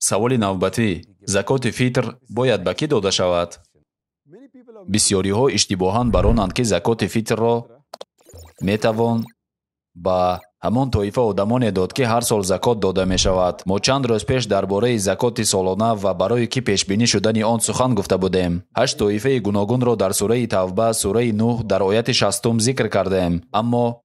Саволи навбатӣ: закоти фитр бояд ба кӣ дода шавад? Бисёриҳо иштибоҳан баронанд, ки закоти фитрро метавон ба ҳамон тоифа одамоне дод, ки ҳар сол закот дода мешавад. Мо чанд рӯз пеш дар бораи закоти солона ва барои кӣ пешбинӣ шудани он сухан гуфта будем. 8 тоифаи гуногунро дар сураи Тавба, сураи Нуҳ дар ояти 60 зикр кардем. Аммо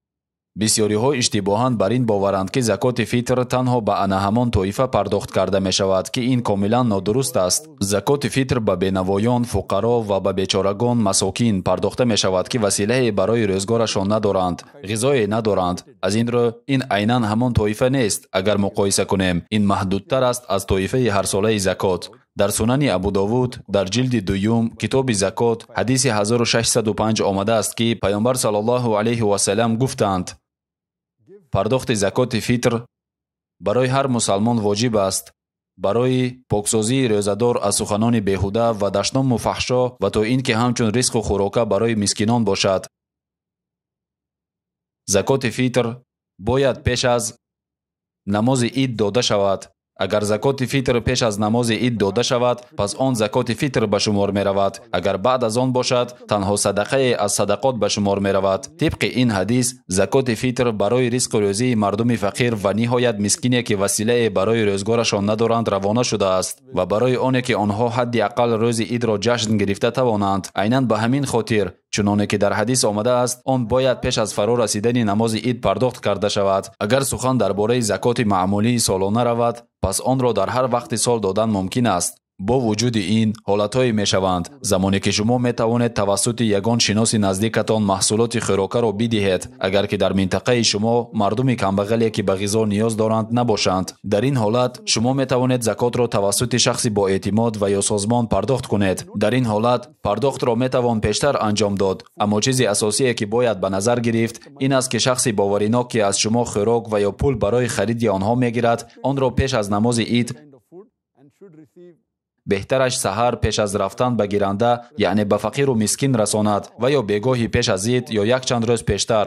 бисёриҳо иштибоҳан бар ин боваранд, ки закоти фитр танҳо ба ана ҳамон тоифа пардохт карда мешавад, ки ин комилан нодуруст аст. Закоти фитр ба бенавоён, фуқаро ва ба бечорагон, масокин пардохта мешавад, ки василае барои рӯзгорашон надоранд, ғизое надоранд. Аз ин рӯ ин айнан ҳамон тоифа нест. Агар муқоиса кунем, ин маҳдудтар аст аз тоифаи ҳарсолаи закот. Дар сунани Абу Довуд дар ҷилди дуюм китоби закот ҳадиси 1605 омадааст, ки Пайғамбар саллаллоҳу алайҳи васаллам гуфтанд: пардохти закоти фитр барои ҳар мусалмон воҷиб аст барои поксозии рӯзадор аз суханони беҳуда ва дашному фаҳшо ва то ин ки ҳамчун ризқу хӯрока барои мискинон бошад. Закоти фитр бояд пеш аз намози ид дода шавад. Агар закоти фитр пеш аз намози ид дода шавад, пас он закоти фитр ба шумор меравад. Агар баъд аз он бошад, танҳо садақае аз садақот ба шумор меравад. Тибқи ин ҳадис, закоти фитр барои ризқу рӯзии мардуми фақир ва ниҳоят мискине, ки василае барои рӯзгорашон надоранд, равона шудааст ва барои оне ки онҳо ҳадди ақал рӯзи идро ҷашн гирифта тавонанд. Айнан ба ҳамин хотир, чуноне ки дар ҳадис омадааст, он бояд пеш аз фаро расидани намози ид пардохт карда шавад. Агар сухан дар бораи закоти маъмулии солона равад, пас онро дар ҳар вақти сол додан мумкин аст. Бо вуҷуди ин, ҳолатҳое мешаванд, замоне ки шумо метавонед тавассути ягон шиноси наздикатон маҳсулоти хӯрокаро бидиҳед, агар ки дар минтақаи шумо мардуми камбағале, ки ба ғизо ниёз доранд, набошанд. Дар ин ҳолат шумо метавонед закотро тавассути шахси боэътимод ва ё созмон пардохт кунед. Дар ин ҳолат пардохтро метавон пештар анҷом дод, аммо чизи асосие, ки бояд ба назар гирифт, ин аст, ки шахси боваринок, ки аз шумо хӯрок ва ё пул барои хариди онҳо мегирад, онро пеш аз намози ид, беҳтараш саҳар пеш аз рафтан ба гиранда, яъне ба фақиру мискин расонад, ва ё бегоҳи пеш аз ид ё якчанд рӯз пештар.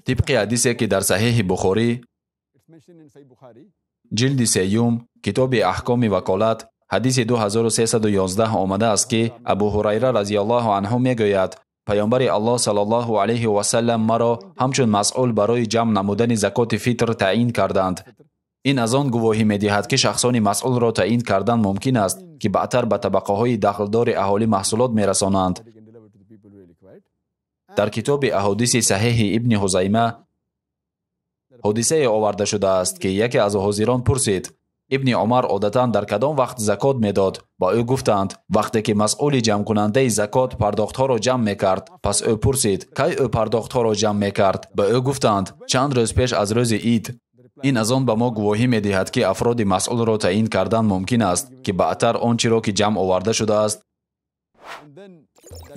Тибқи ҳадисе, ки дар Саҳеҳи Бухорӣ, ҷилди сеюм, китоби аҳкоми ваколат, ҳадиси 2311 омадааст, ки Абу Ҳурайра разияллоҳу анҳу мегӯяд: Пайғамбари Аллоҳ саллаллоҳу алайҳи васаллам маро ҳамчун масъул барои ҷамъ намудани закоти фитр таъин карданд. Ин аз он гувоҳӣ медиҳад, ки шахсони масъулро таъин кардан мумкин аст, ки баъдтар ба табақаҳои дахлдори аҳолӣ маҳсулот мерасонанд. Дар китоби аҳодиси саҳеҳи Ибни Ҳузайма ҳодисае оварда шудааст, ки яке аз ҳозирон пурсид: Ибни Умар одатан дар кадом вақт закот медод? Ба ӯ гуфтанд: вақте ки масъули ҷамъкунандаи закот пардохтҳоро ҷамъ мекард. Пас ӯ пурсид: кай ӯ пардохтҳоро ҷамъ мекард? Ба ӯ гуфтанд: чанд рӯз пеш аз рӯзи ид. Ин аз он ба мо гувоҳӣ медиҳад, ки афроди масъулро таъин кардан мумкин аст, ки баъдтар он чиро, ки ҷамъ оварда шудааст,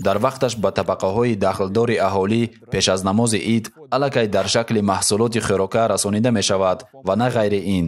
дар вақташ ба табақаҳои дахлдори аҳолӣ пеш аз намози ид аллакай дар шакли маҳсулоти хӯрока расонида мешавад ва на ғайри ин.